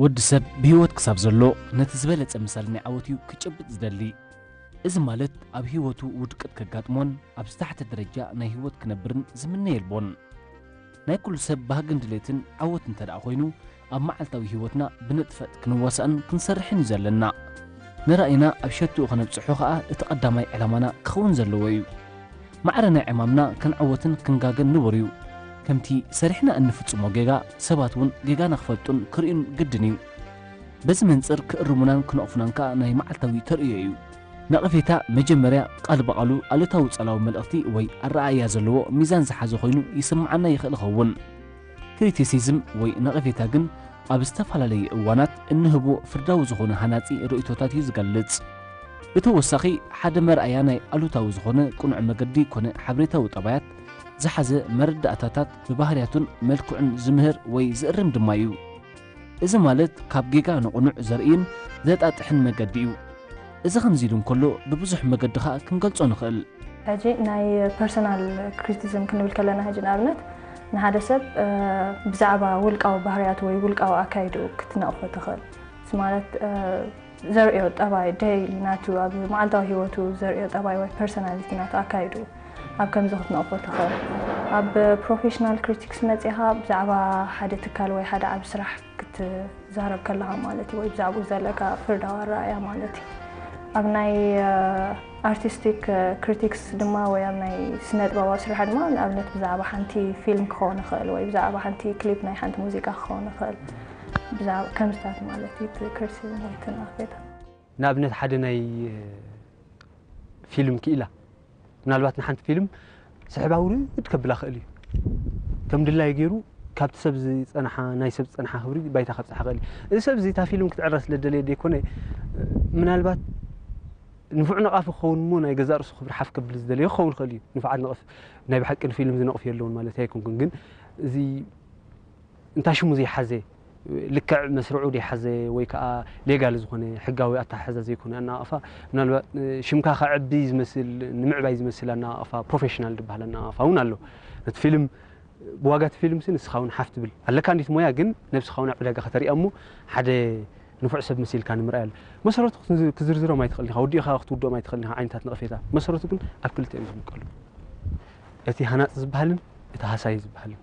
ወዲ ሰብ ብህይወት ክሳብ ዘሎ ነቲ ዝበለጸ ምሳሌ ናይ ዓወት እዩ ክጭብጥ ዝደሊ። እዚ ማለት ኣብ ህይወቱ ውድቀት ከጋጥሞን ኣብ ዝተሓተ ደረጃ ናይ ህይወት ክነብርን ዝምነ የልቦን። ናይ ኩሉ ሰብ ባህግን ድሌትን ዓወት እንተ ደኣ ኮይኑ ኣብ መዓልታዊ ህይወትና ብንጥፈት ክንዋሳእን ክንሰርሕን እዩ ዘለና። ንራእይና ኣብ ሸትኡ ከነብጽሖ ከኣ እቲ ቀዳማይ ዕላማና ክኸውን ዘለዎ እዩ። ማዕረ ናይ ዕማምና ክንዕወትን ክንጋገን ንቡር እዩ። ከምቲ ሰሪሕና እንፍጽሞ ጌጋ ሰባት እውን ጌጋና ክፈልጡን ክርእዩን ግድን እዩ። በዚ መንጽር ክእርሙናን ክነቕፉናን ከኣ ናይ መዓልታዊ ተርእዮ እዩ። ነቐፌታ መጀመርያ ቃል ብቓሉ ኣሉታዊ ጸላዊ መልእኽቲ ወይ ኣረኣእያ ዘለዎ ሚዛን ዝሓዘ ኮይኑ ይስምዓና ይኽእል ይኸውን። ክሪቲሲዝም ወይ ነቐፌታ ግን ኣብ ዝተፈላለየ እዋናት እንህቦ ፍርዳዊ ዝኾነ ሃናጺ ርእይቶታት እዩ ዝገልጽ። ብተወሳኺ ሓደ መርኣያ ናይ ኣሉታዊ ዝኾነ ቅኑዕ መገዲ ኮነ ሓበሬታዊ ጠባያት ዝሓዘ መረዳእታታት ብባህርያቱን መልክዑን ዝምህር ወይ ዝእርም ድማ እዩ። እዚ ማለት ካብ ጌጋ ንቕኑዕ ዘርእይን ዘጣጥሕን መገዲ እዩ። እዚ ከምዚ ኢሉ እንከሎ ብብዙሕ መገዲ ኸኣ ክንገልጾ ንኽእል። ሕጂ ናይ ፐርሰናል ክሪቲሲዝም ክንብል ከለና ሕጂ ንኣብነት ንሓደ ሰብ ብዛዕባ ውልቃዊ ባህርያቱ ወይ ውልቃዊ ኣካይድኡ ክትነቕፎ ትኽእል። እዚ ማለት ዘርእዮ ጠባይ ዴይሊ ናቱ ኣብ መዓልታዊ ህይወቱ ዘርእዮ ጠባይ ወይ ፐርሰናሊቲ ናቱ ኣካይድኡ ኣብ ከምዚ ክትነቕፎ ትኽእል። ኣብ ፕሮፌሽናል ክሪቲክስ መጺኻ ብዛዕባ ሓደ ትካል ወይ ሓደ ዓቢ ስራሕ ክትዛረብ ከለኻ ማለት እዩ ወይ ብዛዕባኡ ዘለካ ፍርዳዊ ኣረኣእያ ማለት እዩ። ኣብ ናይ ኣርቲስቲክ ክሪቲክስ ድማ ወይ ኣብ ናይ ስነ ጥበባዊ ስራሕ ድማ ንኣብነት ብዛዕባ ሓንቲ ፊልም ክኸውን ይኽእል ወይ ብዛዕባ ሓንቲ ክሊፕ ናይ ሓንቲ ሙዚቃ ክኸውን ይኽእል። ከምዚታት ማለት እዩ እቲ ክሪቲሲዝም ወይ እቲ ነቐፌታ። ንኣብነት ሓደ ናይ ፊልም ክኢላ ምናልባት ንሓንቲ ፊልም ስሕባ ውርድ ከብላ ክእል እዩ። ከም ድላዩ ገይሩ ካብቲ ሰብ ዝፀንሓ ናይ ሰብ ዝፀንሓ ክብሪ ባይታ ከብፅሓ ክእል እዩ። እዚ ሰብ እዚ እታ ፊልም ክትዕረ ስለ ደለየ ደይኮነ ምናልባት ንፉዕ ነቓፊ ክኸውን እሞ ናይ ገዛእ ርእሱ ክብሪ ሓፍ ከብል ዝደለዮ ክኸውን ክእል እዩ። ንፉዓት ነቐፍ ናይ ብሓቂ ንፊልም ዝነቕፉ የለውን ማለት ኣይኮንኩን፣ ግን እዚ እንታይ ሽሙ ዘይሓዘ ልክዕ መስርዑ ዘይሓዘ ወይ ከዓ ሌጋል ዝኾነ ሕጋዊ ኣተሓሕዛ ዘይኮነ ኣነቓቕፋ ምናልባት ሽምካ ከዕቢ ዝመስል ንምዕባይ ዝመስል ኣነቓቕፋ ፕሮፌሽናል ዝበሃል ኣነቓቕፋ እውን ኣሎ። ነቲ ፊልም ብዋጋ እቲ ፊልም ሲ ንስኻ እውን ሓፍ ትብል ኣለካ እንዲት ሞያ ግን ነብስኻ እውን ኣብ ዕዳጋ ከተሪኣ እሞ ሓደ ንፉዕ ሰብ መሲልካ ንምርኣይ ኣሎ። መሰረቱ ክዝርዝሮም ኣይትኽእልን ኢኻ፣ ወዲእኻ ክትውድኦም ኣይትኽእልን ኢኻ ዓይነታት ነቐፌታ። መሰረቱ ግን ኣብ ክልተ እዮም ዝምቀሉ። እቲ ሃናፂ ዝበሃልን እቲ ሃሳዪ ዝበሃልን።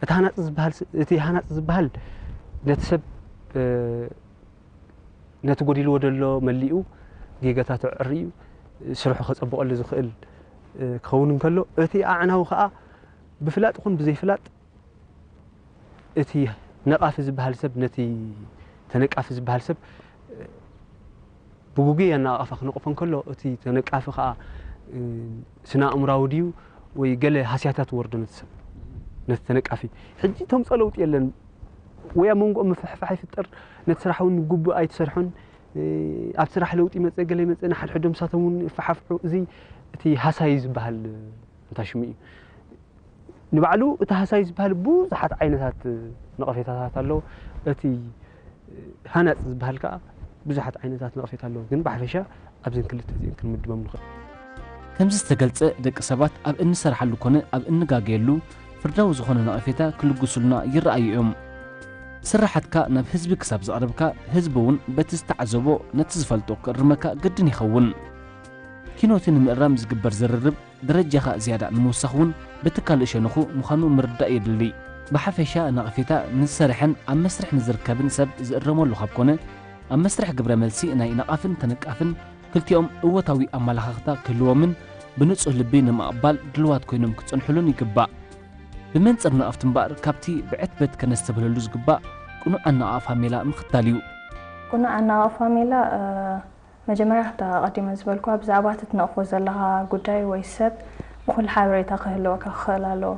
እቲ ሃናፂ ዝበሃል እቲ ሃናፂ ዝበሃል ነቲ ሰብ ነቲ ጎዲልዎ ዘሎ መሊኡ ጌጋታቱ ኣዕርዩ ስርሑ ከፀብቐሉ ዝኽእል ክኸውን እንከሎ እቲ ኣዕናዊ ከዓ ብፍላጥ ይኹን ብዘይፍላጥ እቲ ነቓፊ ዝበሃል ሰብ ነቲ ተነቃፊ ዝበሃል ሰብ ብጉጉይ ኣነቓቕፋ ክነቕፎ እንከሎ እቲ ተነቃፊ ከዓ ስነ ኣእምራዊ ድዩ ወይ ገለ ሃስያታት ወርዶ ነቲ ሰብ ነቲ ተነቃፊ ሕጂ ተምፅኦ ለውጢ የለን ወይ ኣብ መንጎኦም ምፍሕፋሕ ይፍጠር ነቲ ስራሕ እውን ግቡእ ኣይትሰርሖን ኣብ ስራሕ ለውጢ መፀ ገለ መፀ ንሓድሕዶም ንሳቶም እውን ይፈሓፍሑ እዚ እቲ ሃሳይ ዝበሃል እንታይ ሽሙ እዩ ንባዕሉ እቲ ሃሳይ ዝበሃል ብዙሓት ዓይነታት ነቐፌታታት ኣለዎ። እቲ ሃናፂ ዝበሃል ከዓ ብዙሓት ዓይነታት ነቐፌታ ኣለዎ። ግን ብሓፈሻ ኣብዘን ክልተ እዚአን ክንምድቦም ንኽእል። ከምዚ ዝተገልጸ ደቂ ሰባት ኣብ እንሰርሓሉ ኮነ ኣብ እንጋገየሉ ፍርዳዊ ዝኾነ ነቐፌታ ክልግሱልና ይረኣዩ እዮም። ስራሓትካ ናብ ህዝቢ ክሳብ ዘቕረብካ ህዝቢ እውን በቲ ዝተዓዘቦ ነቲ ዝፈልጦ ክእርመካ ግድን ይኸውን። ኪኖቲ ንምእራም ዝግበር ዝርርብ ደረጃኻ ዝያዳ ንምውሳኽ እውን በቲ ካልእ ሸነኹ ምዃኑ ምርዳእ የድሊ። ብሓፈሻ ነቐፌታ ንዝሰርሐን ኣብ መስርሕ ንዝርከብን ሰብ ዝእረመሉ ካብ ኮነ ኣብ መስርሕ ግብረ መልሲ ናይ ነቓፍን ተነቃፍን ክልቲኦም እወታዊ ኣመላኻኽታ ክህልዎምን ብንጹህ ልቢ ንምቕባል ድልዋት ኮይኖም ክጸንሑሉን ይግባእ። ብመንጽር ነቐፍቲ እምበኣር ካብቲ ብዕትበት ከነስተብህለሉ ዝግባእ ቅኑዕ ኣነቓቕፋ ሜላ ምኽታል እዩ። ቅኑዕ ኣነቓቕፋ ሜላ መጀመርያ ኣብታ ኣቐዲመ ዝበልኩዋ ብዛዕባ እቲ ትነቕፎ ዘለኻ ጉዳይ ወይ ሰብ እኹል ሓበሬታ ክህልወካ ክኽእል ኣለዎ።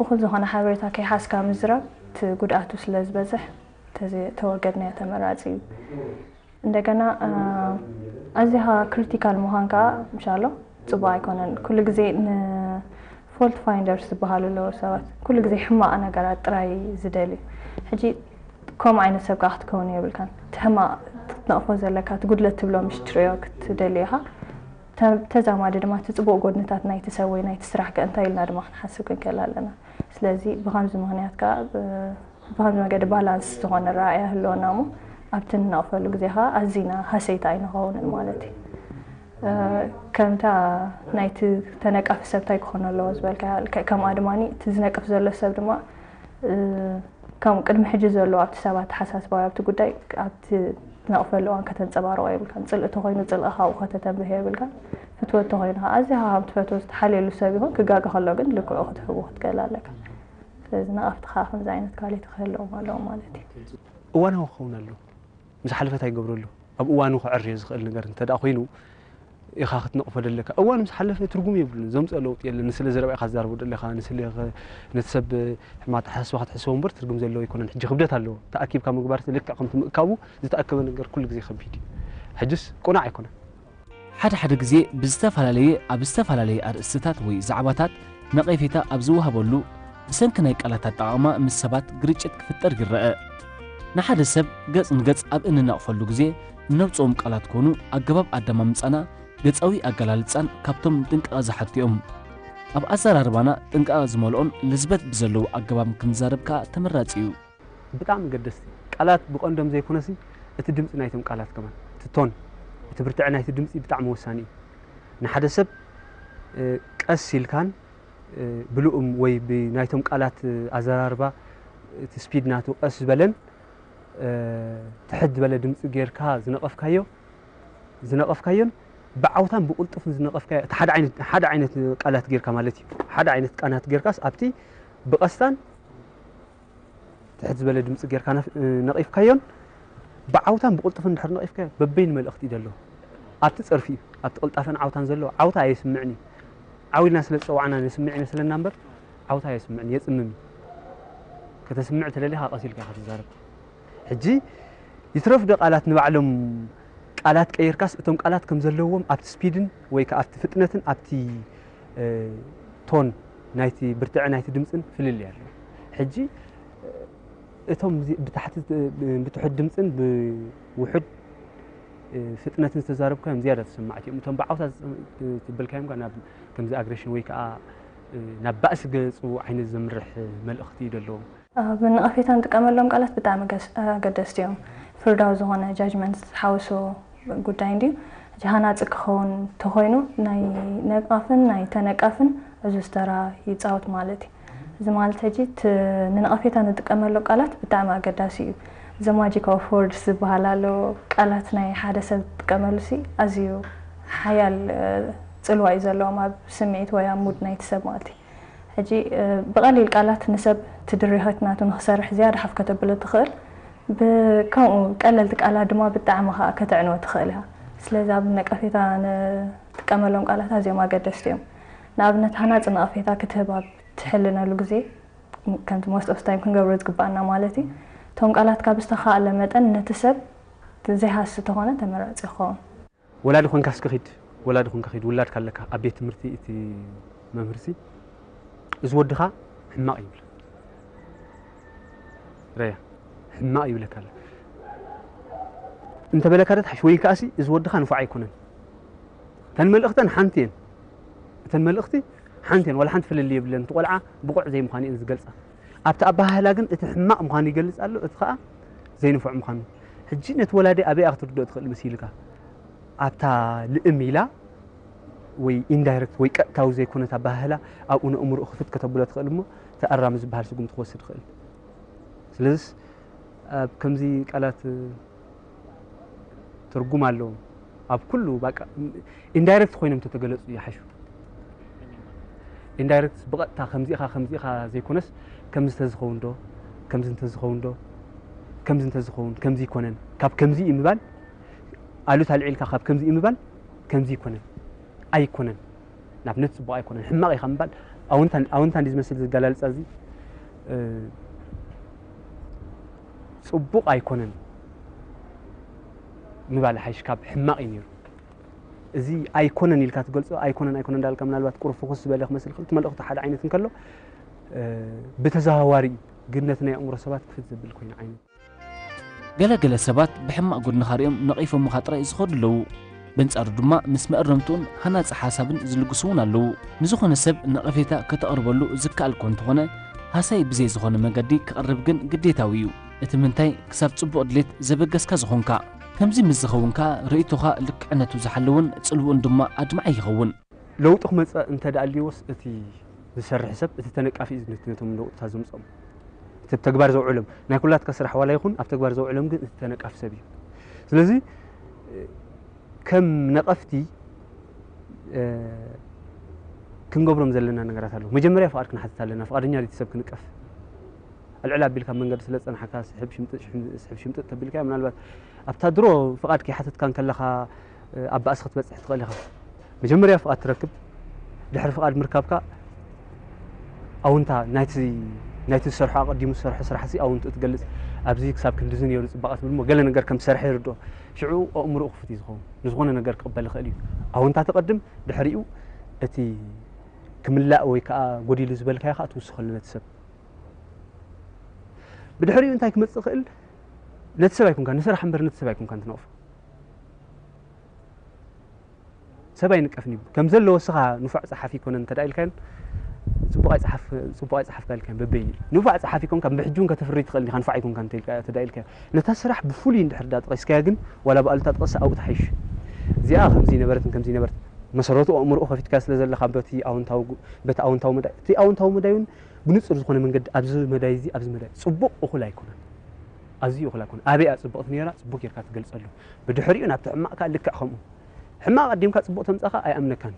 እኹል ዝኾነ ሓበሬታ ከይሓዝካ ምዝራብ እቲ ጉድኣቱ ስለ ዝበዝሕ ተወገድናዮ ተመራፂ እዩ። እንደገና ኣዚኻ ክሪቲካል ምዃን ከዓ ምሻሎ ፅቡቅ ኣይኮነን። ኩሉ ግዜ ን ፎልት ፋይንደርስ ዝበሃሉ ኣለዉ ሰባት ኩሉ ግዜ ሕማቕ ነገራት ጥራይ ዝደልዩ። ሕጂ ከምኡ ዓይነት ሰብ ከዓ ክትከውን የብልካን። እቲ ሕማቕ ክትነቕፎ ዘለካ እቲ ጉድለት ትብሎ ምሽ ትሪኦ ክትደሊ ኢኻ። ተዛማዲ ድማ እቲ ፅቡቅ ጎድንታት ናይቲ ሰብ ወይ ናይቲ ስራሕ ከ እንታይ ኢልና ድማ ክንሓስብ ክንክእል ኣለና። ስለዚ ብከምዚ ምክንያት ከዓ ብኸምዚ መገዲ ባላንስ ዝኾነ ረኣያ ህልወና እሞ ኣብቲ ንነቕፈሉ ግዜ ኸዓ ኣዚና ሃሰይቲ ኣይንኸውንን ማለት እዩ። ከምታ ናይቲ ተነቃፊ ሰብ እንታይ ክኾን ኣለዎ ዝበልካ ከምኣ ድማ እቲ ዝነቅፍ ዘሎ ሰብ ድማ ከም ቅድሚ ሕጂ ዘሎ ኣብቲ ሰባት ተሓሳስባዊ ኣብቲ ጉዳይ ኣብቲ ትነቕፈሉ እዋን ከተንፀባርቆ የብልካን። ፅልኢ ተኮይኑ ፅልእኻ ኣብኡ ከተተንብህ የብልካን። ፍትወት ተኮይኑ ከዓ ኣዝኻ ከም ትፈትዎ ዝተሓልየሉ ሰብ ይኹን ክጋገ ከሎ ግን ልክዑ ክትህቦ ክትክእል ኣለካ። ስለዚ ነቐፍቲ ከዓ ከምዚ ዓይነት ኳሊቲ ክህልዎም ኣለዎም ማለት እዩ። እዋናዊ ክኸውን ኣለዎ። ምስ ሓለፈት ኣይገብረሉ ኣብ እዋኑ ክዕርዮ ዝኽእል ነገር እንተ ደኣ ኮይኑ ኢኻ ክትነቕፎ ደለካ። እዋን ምስ ሓለፈ ትርጉም የብሉን፣ ዘምፅኦ ለውጢ የለን። ንስለ ዘረባ ኢኻ ትዛረቦ ደለኻ፣ ንስለ ነቲ ሰብ ሕማቕ ኣተሓሳስባ ክትሕስቦ እምበር ትርጉም ዘለዎ ኣይኮነን። ሕጂ ክብደት ኣለዎ። ተኣኪብካ ምግባር ልክዕ ከምቲ ምእካቡ ዝተኣከበ ነገር ኩሉ ግዜ ከቢድ እዩ። ሕጅስ ቁኑዕ ኣይኮነን። ሓደ ሓደ ግዜ ብዝተፈላለየ ኣብ ዝተፈላለየ ኣርእስትታት ወይ ዛዕባታት ነቐፌታ ኣብ ዝወሃበሉ ብሰንኪ ናይ ቃላት ኣጠቓቕማ ምስ ሰባት ግርጭት ክፍጠር ይረኣ። ንሓደ ሰብ ገጽ ንገጽ ኣብ እንነቕፈሉ ግዜ እነውጽኦም ቃላት ኮኑ ኣገባብ ኣደማምጻና ገጻዊ ኣገላልጻን ካብቶም ጥንቃቐ ዝሓቱ እዮም። ኣብ ኣዘራርባና ጥንቃቐ ዝመልኦን ልዝበት ብዘለዎ ኣገባብ ክንዛረብ ከኣ ተመራጺ እዩ። ብጣዕሚ ገደስቲ ቃላት ብቐንዶም ዘይኮነሲ እቲ ድምፂ ናይቶም ቃላት ከማን እቲ ቶን እቲ ብርትዐ ናይቲ ድምፂ ብጣዕሚ ወሳኒ እዩ። ንሓደ ሰብ ቀስ ኢልካን ብልኡም ወይ ብናይቶም ቃላት ኣዘራርባ እቲ ስፒድ ናቱ ቀስ ዝበለን ትሕት ዝበለ ድምፂ ጌርካ ዝነቐፍካዮ ዝነቐፍካዮን ብዓውታን ብቕልጡፍን ዝነቐፍካዮ እቲ ሓደ ዓይነት ሓደ ዓይነት ቃላት ጌርካ ማለት እዩ። ሓደ ዓይነት ቃናት ጌርካስ ኣብቲ ብቐስታን ትሕት ዝበለ ድምፂ ጌርካ ነቒፍካዮን ብዓውታን ብቕልጡፍን እንድሕር ነቒፍካዮ በበይኑ መልእኽቲ እዩ ዘለዎ። ኣብቲ ፀርፊ እዩ ኣብቲ ቅልጣፈን ዓውታን ዘለዎ ዓውታ ኣየስምዕን እዩ። ዓው ኢልና ስለ ዝፀዋዕና ነስምዕ ይመስለና እምበር ዓውታ ኣየስምዕን የፅምም እዩ። ከተስምዕ ተደሊኻ ቀስ ኢልካ ኢኻ ትዛረብ። ሕጂ ይትረፍ ዶ ቃላት ንባዕሎም ቃላት ቀይርካስ እቶም ቃላት ከም ዘለዎም ኣብቲ ስፒድን ወይ ከዓ ኣብቲ ፍጥነትን ኣብቲ ቶን ናይቲ ብርትዐ ናይቲ ድምፅን ፍልልይ ኣለዎ። ሕጂ እቶም ብታሕቲ ብትሑት ድምፅን ብውሑድ ፍጥነትን ዝተዛረብካዮም ዝያዳ ተሰማዕቲ እዮም። እቶም ብዓውታ ዝበልካዮም ናብ ከምዚ ኣግሬሽን ወይ ከዓ ናብ ባእሲ ገፁ ዓይነት ዘምርሕ መልእኽቲ እዩ ዘለዎም። ኣብ ነቐፌታ ንጥቀመሎም ቃላት ብጣዕሚ ኣገደስቲ እዮም። ፍርዳዊ ዝኾነ ጃጅመንት ዝሓወሶ ጉዳይ እንድዩ። ሕጂ ሃናፂ ክኸውን ተኾይኑ ናይ ነቃፍን ናይ ተነቃፍን ዕዙዝ ተራ ይፃወት ማለት እዩ። እዚ ማለት ሕጂ ንነቐፌታ ንጥቀመሉ ቃላት ብጣዕሚ ኣገዳሲ እዩ። ዘ ማጂክ ኦፍ ወርድስ ዝበሃል ኣሎ። ቃላት ናይ ሓደ ሰብ ዝጥቀመሉ ሲ ኣዝዩ ሓያል ፅልዋ እዩ ዘለዎም ኣብ ስምዒት ወይ ኣብ ሙድ ናይቲ ሰብ ማለት እዩ። ሕጂ ብቐሊል ቃላት ንሰብ እቲ ድሪኸት ናቱ ንክሰርሕ ዝያዳ ሓፍ ከተብሎ ትኽእል። ብከምኡ ቀለልቲ ቃላት ድማ ብጣዕሚ ከዓ ከተዕንዎ ትኽእል ኢኻ። ስለዚ ኣብ ነቀፌታ ንጥቀመሎም ቃላት ኣዝዮም ኣገደስቲ እዮም። ንኣብነት ሃናፂ ነቐፌታ ክትህብ ኣብ ትሕልነሉ ግዜ ከምቲ most of time ክንገብሮ ዝግባኣና ማለት እዩ። እቶም ቃላት ካብ ዝተኻእለ መጠን ነቲ ሰብ ዘይሃሲ ተኾነ ተመራፂ ይኸውን። ወላዲ ኮንካ እስኪ ኺድ ወላዲ ኮንካ ኺድ ውላድካ ኣለካ ኣብ ቤት ትምህርቲ እቲ መምህርሲ እዚ ወድኻ ሕማቕ ይብል ረያ ሕማቕ ይብለካ ኣሎ እንተበለካ ዶ ትሓሽ ወይ ከኣሲ እዚ ወድኻ ንፉዕ ኣይኮነን እተን መልእኽተን ሓንቲ እየን እተን መልእኽቲ ሓንቲ እየን ዋላ ሓንቲ ፍልልይ የብለን እቲ ቆልዓ ብቑዕ ዘይምዃኑ እየን ዝገልፃ ኣብቲ ኣበሃህላ ግን እቲ ሕማቕ ምዃኑ ይገልፅ ኣሎ እቲ ኸኣ ዘይንፉዕ ምዃኑ ሕጂ ነቲ ወላዲ ኣበይ ክትርድኦ ትኽእል መሲልካ ኣብታ ልእም ኢላ ወይ ኢንዳይረክት ወይ ቀጥታዊ ዘይኮነት ኣበሃህላ ኣብኡ ነእምርኡ ክፍት ከተብሎ ትኽእል እሞ እቲ ኣራሚ ዝበሃል ስጉምቲ ክወስድ ይኽእል ስለዚስ ኣብ ከምዚ ቃላት ትርጉም ኣለዎም ኣብ ኩሉ ኢንዳይረክት ኮይኖም ተተገለፁ ይሓሹ ኢንዳይረክት ብቐጥታ ከምዚ ኢኻ ከምዚ ኢኻ ዘይኮነስ ከምዚ ተዝኸውን ዶ ከምዚ እንተዝኸውን ዶ ከምዚ እንተዝኸውን ከምዚ ይኮነን ካብ ከምዚ እዩ ምባል ኣሉታ ኣልዒልካ ካብ ከምዚ እዩ ምባል ከምዚ ይኮነን ኣይኮነን ናብነት ፅቡቕ ኣይኮነን ሕማቕ ኢኻ ምባል ኣውንታ ኣውንታ እንዲ ዝመስል ዝገላልፃ እዚ ፅቡቕ ኣይኮነን ምባል ሓይሽ ካብ ሕማቕ እዩ ነይሩ እዚ ኣይኮነን ኢልካ ትገልፆ ኣይኮነን ኣይኮነን እንዳልካ ምናልባት ቁሩብ ፍኹስ ዝበለ ክመስል ክእል እቲ መልእኽቱ ሓደ ዓይነት እንከሎ ብተዘዋዋሪ እዩ ግን ነቲ ናይ ኣእምሮ ሰባት ክፍት ዘብል ኮይኑ ዓይነት ገለ ገለ ሰባት ብሕማቕ ጎድንኻ ሪኦም ነቒፎምኻ ጥራይ ዝኸዱ ኣለዉ። በንጻሩ ድማ ምስ መእረምትኡን ሃናጺ ሓሳብን ዝልግሱ እውን ኣለዉ። ንዝኾነ ሰብ ነቐፌታ ከተቕርበሉ ዝከኣል እኳ እንተኾነ፣ ሃሳይ ብዘይ ዝኾነ መገዲ ክቐርብ ግን ግዴታዊ እዩ። እቲ ምንታይ ክሳብ ጽቡቕ ድሌት ዘበገስካ ዝኾንካ። ከምዚ ምስ ዝኸውን ከኣ ርእይቶኻ ልክዕነቱ ዝሓለውን ጽልውኡን ድማ ኣድማዒ ይኸውን። ለውጢ ክመጽእ እንተ ደኣ ኣልይዎስ እቲ ዝሰርሕ ሰብ፣ እቲ ተነቃፊ እዩ ነቲ ነቶም ለውጥታት ዘምጽኦም። እቲ ኣብ ተግባር ዘውዕሎም፣ ናይ ኩላትካ ስራሕ ዋላ ይኹን ኣብ ተግባር ዘውዕሎም ግን እቲ ተነቃፊ ሰብ እዩ። ስለዚ ከም ነቐፍቲ እ፣ ክንገብሮም ዘለና ነገራት ኣለዉ። መጀመርያ ፍቓድ ክንሓትት ኣለና። ፍቓደኛ ድዩ ሰብ ክንቀፍ? ኣልዕል ኣቢልካ ኣብ መንገዲ ስለ ዝጸናሕካ ስሕብ ሽምጥጥ፣ ሽም-፣ ስሕብ ሽምጥጥ ተቢልካዮ ምናልባት ኣብታ ድሮ ፍቓድ ከይሓተትካ እንከለኻ፣ እ፣ ኣብ ባእሲ ክትበጽሕ ትኽእል ኢኻ። መጀመርያ ፍቓድ ትረክብ፣ ድሕሪ ፍቓድ ምርካብካ ኣውንታ ናይቲ፣ ናይቲ ዝሰርሖ ኣቐዲሙ ዝሰርሖ ስራሕሲ ኣውንትኡ ትገልጽ። ኣብዚ ክሳብ ክንድዚ ነይሩ ጽባቐ ትብል እሞ ገለ ነገር ከም ትሰርሐ ይርድኦ። ሽዑ ኣእምሮኡ ክፉት እዩ ዝኸውን። ንዝኾነ ነገር ክቕበል ይኽእል እዩ። ኣውንታ ትቐድም፣ ድሕሪኡ እቲ ክምላእ ወይ ከኣ ጎዲሉ ዝበልካዮ ከኣ ትውስኸሉ ነቲ ሰብ። ብድሕሪኡ እንታይ ክመጽእ ይኽእል? ነቲ ሰብ ኣይኮንካን፣ ንስራሕ እምበር ነቲ ሰብ ኣይኮንካን ትነቕፎ። ሰብ ኣይንቀፍን እዩ። ከም ዘለዎ እስኻ ንፉዕ ጸሓፊ ኣይኮነን እንተ ደኣ ኢልካዮን፣ ጽቡቕ ኣይጸሓፍ-፣ ጽቡቕ ኣይጸሓፍካ ኢልካዮን በበይኑ እዩ። ንፉዕ ጸሓፊ ኮንካ ብሕጂ እውን ከተፍሪ ትኽእል ኢኻ፣ ንፉዕ ኣይኮንካን እንተ ኢልካ-፣ እንተ ደኣ ኢልካዮ። ነታ ስራሕ ብፍሉይ እንድሕር ደኣ ጠቒስካያ ግን፣ ዋላ ብኣሉታ ጥቀሳ ኣብኡ ትሓይሽ። እዚኣ ከምዚ ነበረትን ከምዚ ነበረት። መሰረቱ ኣእምሮኡ ከፊትካ ስለ ዘለኻ በቲ ኣወንታዊ ጉ-፣ በቲ ኣወንታዊ መዳይ፣ እቲ ኣወንታዊ መዳይ እውን ብንጹር ዝኾነ መንገዲ ኣብዚ መዳይ እዚ፣ ኣብዚ መዳይ ጽቡቕ እኹል ኣይኮነን። ኣዝዩ እኹል ኣይኮነን። ኣበይ እያ ጽብቕቲ ነይራ? ጽቡቕ ጌርካ ትገልጸሉ። ብድሕሪኡ ናብቲ ሕማቕ ከኣ ልክዕ ከምኡ። ሕማቕ ኣቐዲምካ ጽቡቕ ተምጻኻ ኣይኣምነካን።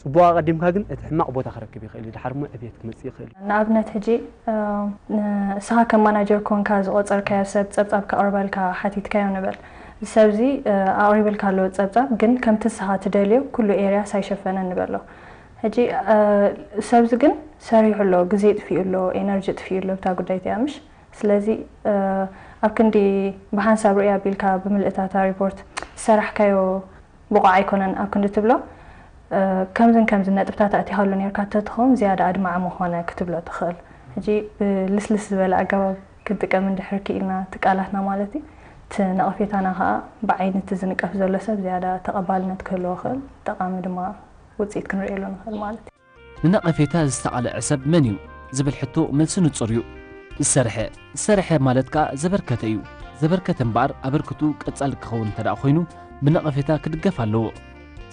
ጽቡቕ ኣቐዲምካ ግን እቲ ሕማቕ ቦታ ክረክብ ይኽእል እዩ። ድሓር እሞ ዕብየት ክመጽእ ይኽእል እዩ። ንኣብነት ሕጂ፣ እ፣ ንስኻ ከም ማናጀር ኮንካ ዝቖጸርካዮ ሰብ ጸብጻብ ከቕርበልካ ሓቲትካዮ ንበል። እዚ ሰብዚ፣ እ፣ ኣቕሪብልካ ኣሎ ጸብጻብ፣ ግን ከምቲ ንስኻ ትደልዮ ኩሉ ኤርያስ ኣይሸፈነን ንበሎ። ሕጂ፣ እ፣ ሰብዚ ግን ሰሪሑ ኣሎ፣ ግዜ ጥፊኡ ኣሎ፣ ኤነርጂ ጥፊኡ ኣሎ ብታ ጉዳይ እቲኣ፣ ምሽ? ስለዚ፣ እ፣ ኣብ ክንዲ ብሓንሳብ ርእይ ኣቢልካ ብምልእታታ ሪፖርት ዝሰራሕካዮ ብቑዕ ኣይኮነን ኣብ ክንዲ ትብሎ፣ እ፣ ከምዝን ከምዝን ነጥብታት ኣእቲኻሉ ነርካ ተትኸውን ዝያዳ ኣድማዒ ምኾነ ክትብሎ ትኽእል። ሕጂ ብልስልስ ዝበለ ኣገባብ ክንጥቀም እንድሕር ክኢልና እቲ ቃላትና ማለት እዩ፣ እቲ ነቐፌታና ከኣ ብዓይኒ እቲ ዝንቀፍ ዘሎ ሰብ ዝያዳ ተቐባልነት ክህልዎ ይኽእል፣ ጠቓሚ ድማ ውጽኢት ክንርእየሉ ንኽእል ማለት እዩ። ንነቐፌታ ዝተቓልዐ ሰብ መን እዩ ዝብል ሕቶ መልሱ ንጹር እዩ። ዝሰርሐ። ዝሰርሐ ማለት ከኣ ዘበርከተ እዩ። ዘበርከተ እምበኣር ኣበርክቱ ቀጻሊ ክኸውን እንተ ደኣ ኮይኑ ብነቐፌታ ክድገፍ ኣለዎ።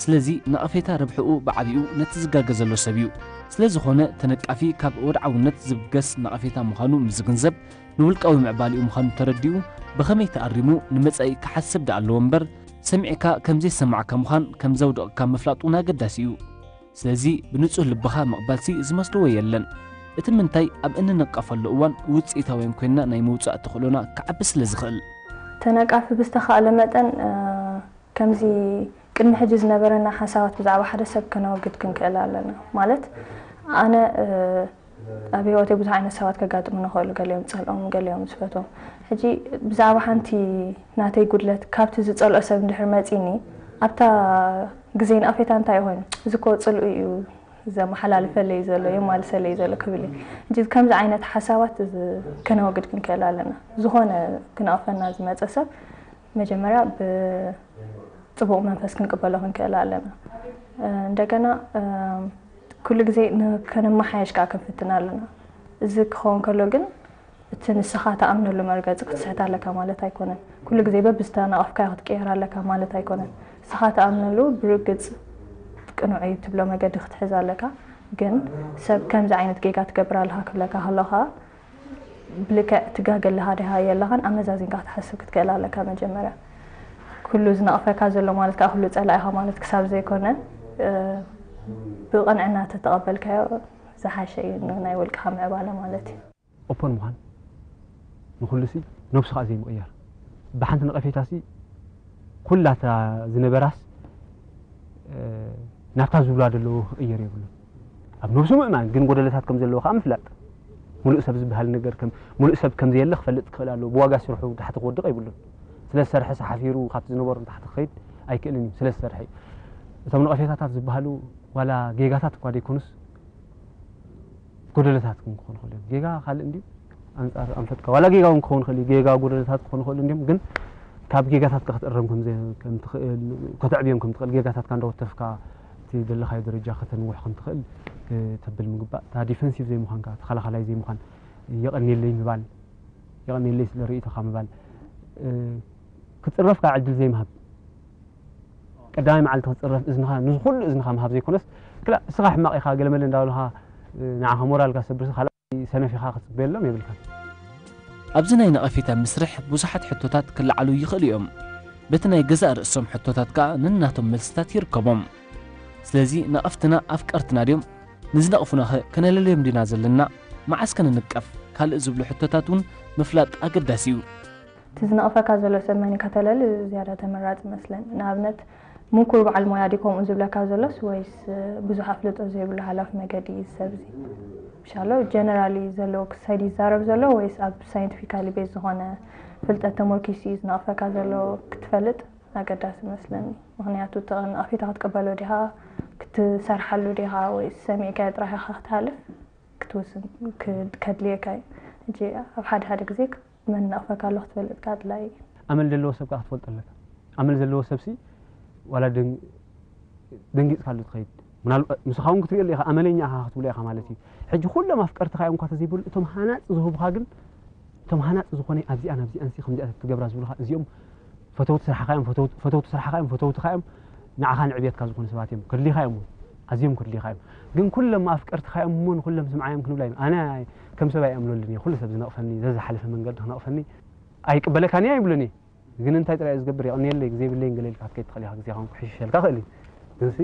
ስለዚ ነቐፌታ ረብሕኡ ብዓቢኡ ነቲ ዝጋገ ዘሎ ሰብ እዩ። ስለ ዝኾነ ተነቃፊ ካብ ወድዓውነት ዝብገስ ነቐፌታ ምዃኑ ምስ ዝግንዘብ ንውልቃዊ ምዕባሊኡ ምዃኑ ተረዲኡ ብኸመይ ተኣሪሙ ንመጻኢ ክሓስብ ደኣ ኣለዎ እምበር ሰሚዕካ ከም ዘይሰማዕካ ምዃን ከም ዘውድቐካ ምፍላጥ እውን ኣገዳሲ እዩ። ስለዚ ብንጹህ ልብኻ ምቕባልሲ ዝመስልዎ የለን። እቲ ምንታይ ኣብ እንንቀፈሉ እዋን ውጽኢታውያን ኮይንና ናይ ምውጻእ ተኽእሎና ክዓቢ ስለ ዝኽእል። ተነቃፊ ብዝተኻእለ መጠን፣ እ፣ ከምዚ ቅድሚ ሕጂ ዝነበረና ሓሳባት ብዛዕባ ሓደ ሰብ ከነወግድ ክንክእል ኣለና። ማለት ኣነ፣ እ፣ ኣብ ህይወተይ ብዙሕ ዓይነት ሰባት ከጋጥሙኒ ይኽእሉ፣ ገሊኦም ዝጸልኦም፣ ገሊኦም ዝፈትዎም። ሕጂ ብዛዕባ ሓንቲ ናተይ ጉድለት ካብቲ ዝጸልኦ ሰብ እንድሕር መጺኒ፣ ኣብታ ግዜ ነቐፌታ እንታይ ይኾን? እዚ እኮ ጽልኡ እዩ ዘመሓላልፈለይ ዘሎ፣ የማልሰለይ ዘሎ ክብል እዩ። ሕጂ ከምዚ ዓይነት ሓሳባት እዚ ከነወግድ ክንክእል ኣለና። ዝኾነ ክነቕፈና ዝመጸ ሰብ መጀመርያ ብጽቡቕ መንፈስ ክንቅበሎ ክንክእል ኣለና። እ፣ እንደገና፣ እ፣ ኩሉ ግዜ ን-፣ ከነመሓየሽ ከኣ ክንፍትን ኣለና። እዚ ክኸውን ከሎ ግን እቲ ንስኻ ትኣምነሉ መርገጺ ክትስሕት ኣለካ ማለት ኣይኮነን። ኩሉ ግዜ በብዝተነቐፍካዮ ክትቅየር ኣለካ ማለት ኣይኮነን። ንስኻ ትኣምነሉ ብርግጽ ቅኑዕ እዩ ትብሎ መገዲ ክትሕዝ ኣለካ። ግን ሰብ ከምዚ ዓይነት ጌጋ ትገብር ኣለኻ ክብለካ ከሎ ከኣ ብልክዕ ትጋገ ኣለኻ ዲኻ የለኻን ኣመዛዚንካ ክትሓስብ ክትክእል ኣለካ መጀመርያ። ኩሉ ዝነቕፈካ ዘሎ ማለት ከኣ ኩሉ ጸላኢኻ ማለት ክሳብ ዘይኮነ፣ እ፣ ብቕንዕና ተተቐበልካዮ ዝሓሸ እዩ ንናይ ውልቅኻ ምዕባለ ማለት እዩ። ኦፖን ምዃን ንኹሉ ሲ ነብሱ ከኣ ዘይምቕያር። ብሓንቲ ነቐፌታ ሲ ኩላታ ዝነበራስ፣ እ፣ ናብታ ዝብላ ዘለዉ ክቕየር የብሉን። ኣብ ነብሱ ምእማን ግን ጎደለታት ከም ዘለዎ ከኣ ምፍላጥ። ሙሉእ ሰብ ዝበሃል ነገር ከም፣ ሙሉእ ሰብ ከም ዘየለ ክፈልጥ ክኽእል ኣለዎ። ብዋጋ ስርሑ ታሕቲ ክወድቕ የብሉን። ስለ ዝሰርሐ ሲ ሓፊሩ ካብቲ ዝነበሮ ንታሕቲ ክኸይድ ኣይክእልን እዩ። ስለ ዝሰርሐ እዩ። እቶም ነቐፌታታት ዝበሃሉ ዋላ ጌጋታት እኳ ዘይኮኑስ ጎደለታት እውን ክኾኑ ይኽእሉ እዮም። ጌጋ ካልእ እንድዩ፣ ኣንጻር ኣንፈትካ ዋላ ጌጋ እውን ክኸውን ይኽእል እዩ። ጌጋ ጎደለታት ክኾኑ ይኽእሉ እንድዮም፣ ግን ካብ ጌጋታትካ ክትእረም ከም ዘ-፣ ከም ትኽእል፣ ከተዕብዮም ከም ትኽእል፣ ጌጋታትካ እንዳወተፍካ እቲ ዘለኻዮ ደረጃ ከተንውሕ ከም ትኽእል፣ እ፣ ተብል ምግባእ። እታ ዲፈንሲቭ ዘይምዃንካ፣ ተኸላኻላይ ዘይምዃን፣ የቐንየለይ ምባል፣ የቐንየለይ ስለ ርእይቶኻ ምባል፣ እ፣ ክጽረፍካ ዕድል ዘይምሃብ። ቀዳማይ መዓልቲ ክጽረፍ እዝንኻ፣ ንኹሉ እዝንኻ ምሃብ ዘይኮነስ፣ ክላ፣ እስኻ ሕማቕ ኢኻ፣ ገለመለ እንዳበሉኻ፣ እ፣ ንዓኻ ሞራልካ ሰብርሲ፣ ካልኣይ ሰነፍ ኢኻ ክትጽበየሎም የብልካን። ኣብዚ ናይ ነቐፌታ መስርሕ ብዙሓት ሕቶታት ክለዓሉ ይኽእሉ እዮም። በቲ ናይ ገዛእ ርእሶም ሕቶታት ከኣ ነናቶም መልስታት ይርከቦም። ስለዚ ነቐፍትና ኣፍቀርትና ድዮም? ንዝነቕፉናኸ ከነለልዮም ዲና ዘለና? መዓስ ከ ንንቀፍ? ካልእ ዝብሉ ሕቶታት እውን ምፍላጥ ኣገዳሲ እዩ። እቲ ዝነቕፈካ ዘሎ ሰብ መን እዩ ከተለሊ ዝያዳ ተመራጺ ይመስለኒ። ንኣብነት ምኩር በዓል ሞያ ድዩ ከምኡ ዝብለካ ዘሎስ ወይስ ብዙሕ ኣፍልጦ ዘይብሉ ሃላፍ መገዲ እዩ እዚ ሰብ እዚ? ምሻሎ ጀነራሊ ዘሎ ክሳይድ ይዛረብ ዘሎ ወይስ ኣብ ሳይንቲፊካሊ ቤዝ ዝኾነ ፍልጠት ተመርኪሱ እዩ ዝነቕፈካ ዘሎ ክትፈልጥ ኣገዳሲ ይመስለኒ። ምኽንያቱ እቲ ነቐፌታ ክትቅበሎ ዲኻ፣ ክትሰርሓሉ ዲኻ ወይስ ሰሚዕካዮ ጥራሕ ኢኻ ክትሃልፍ ክትውስን ክ-፣ ከድልየካ እዩ። ሕጂ ኣብ ሓደ ሓደ ግዜ መን ነቕፈካ ኣሎ ክትፈልጥ ከኣ ኣድላዪ እዩ። ኣመል ዘለዎ ሰብ ከኣ ክትፈልጦ ኣለካ። ኣመል ዘለዎ ሰብሲ ዋላ ደን-፣ ደንጊጽካሉ ትኸይድ። ምናልባት ንስኻ እውን ክትሪኦ ኢኻ፣ ኣመለኛ ኢኻ ክትብሎ ኢኻ ማለት እዩ። ሕጂ ኩሎም ኣፍቀርትኻ እዮም እኳ ተዘይበሉ፣ እቶም ሃናጺ ዝህቡኻ ግን፣ እቶም ሃናጺ ዝኾነ ኣብዚኣን ኣብዚኣንሲ ከምዚኣ ትገብራ ዝብሉኻ፣ እዚኦም ፈተውቲ ስራሕኻ እዮም፣ ፈተውቲ፣ ፈተውቲ ስራሕኻ እዮም፣ ፈተውትኻ እዮም፣ ንዓኻ ንዕብየትካ ዝኾኑ ሰባት እዮም፣ ከድልይኻ እዮም እውን፣ ኣዝዮም ከድልይኻ እዮም። ግን ኩሎም ኣፍቀርትኻ እዮም እሞ ንኩሎም ስምዓዮም ክንብላ ኢና። ኣነ ከም ሰብ ኣይኣምነሉን እየ። ኩሉ ሰብ ዝነቕፈኒ፣ ዘዝሓለፈ መንገዲ ክነቕፈኒ ኣይቅበለካን እየ ኣይብሉን እየ። ግን እንታይ ጥራይ እዩ ዝገብር? የቕንየለይ፣ ግዜ የብለይን ገለ ኢልካ ክትከይድ ትኽእል ኢኻ፣ ግዜኻ እውን ክሕሽሸልካ ይኽእል እዩ። ግንሲ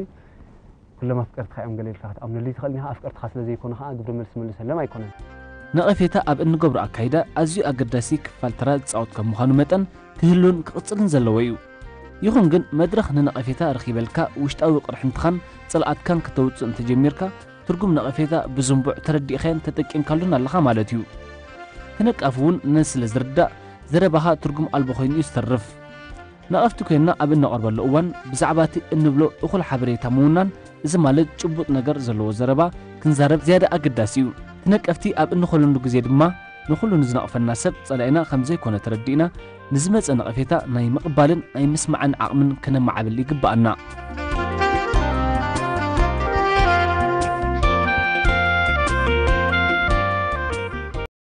ኩሎም ኣፍቀርትኻ እዮም ገለ ኢልካ ክትኣምነሉ ኣይትኽእልን ኢኻ። ኣፍቀርትኻ ስለ ዘይኮኑ ኸኣ ግብረ መልሲ መልሰሎም ኣይኮነን። ነቐፌታ ኣብ እንገብሮ ኣካይዳ ኣዝዩ ኣገዳሲ ክፋል ተራ ዝጻወት ከም ምዃኑ መጠን ክህሉን ክቕጽልን ዘለዎ እዩ። ይኹን ግን መድረኽ ንነቐፌታ ረኺበልካ ውሽጣዊ ቅርሕንትኻን ጽልኣትካን ከተውጽእ እንተጀሚርካ ትርጉም ነቐፌታ ብዝንቡዕ ተረዲእካዮን ተጠቂምካሉን ኣለኻ ማለት እዩ። ተነቃፊ እውን ነዚ ስለ ዝርዳእ ዘረባኻ ትርጉም ኣልቦ ኮይኑ እዩ ዝተርፍ። ነቐፍቲ ኮይንና ኣብ እነቐርበሉ እዋን ብዛዕባ እቲ እንብሎ እኹል ሓበሬታ ምውናን፣ እዚ ማለት ጭቡጥ ነገር ዘለዎ ዘረባ ክንዛረብ ዝያዳ ኣገዳሲ እዩ። ተነቀፍቲ ኣብ እንኾነሉ ግዜ ድማ ንኹሉ ንዝነቕፈና ሰብ ጸላኢና ከም ዘይኮነ ተረዲእና ንዝመጸ ነቐፌታ ናይ ምቕባልን ናይ ምስማዕን ዓቕምን ከነማዕብል ይግብኣና።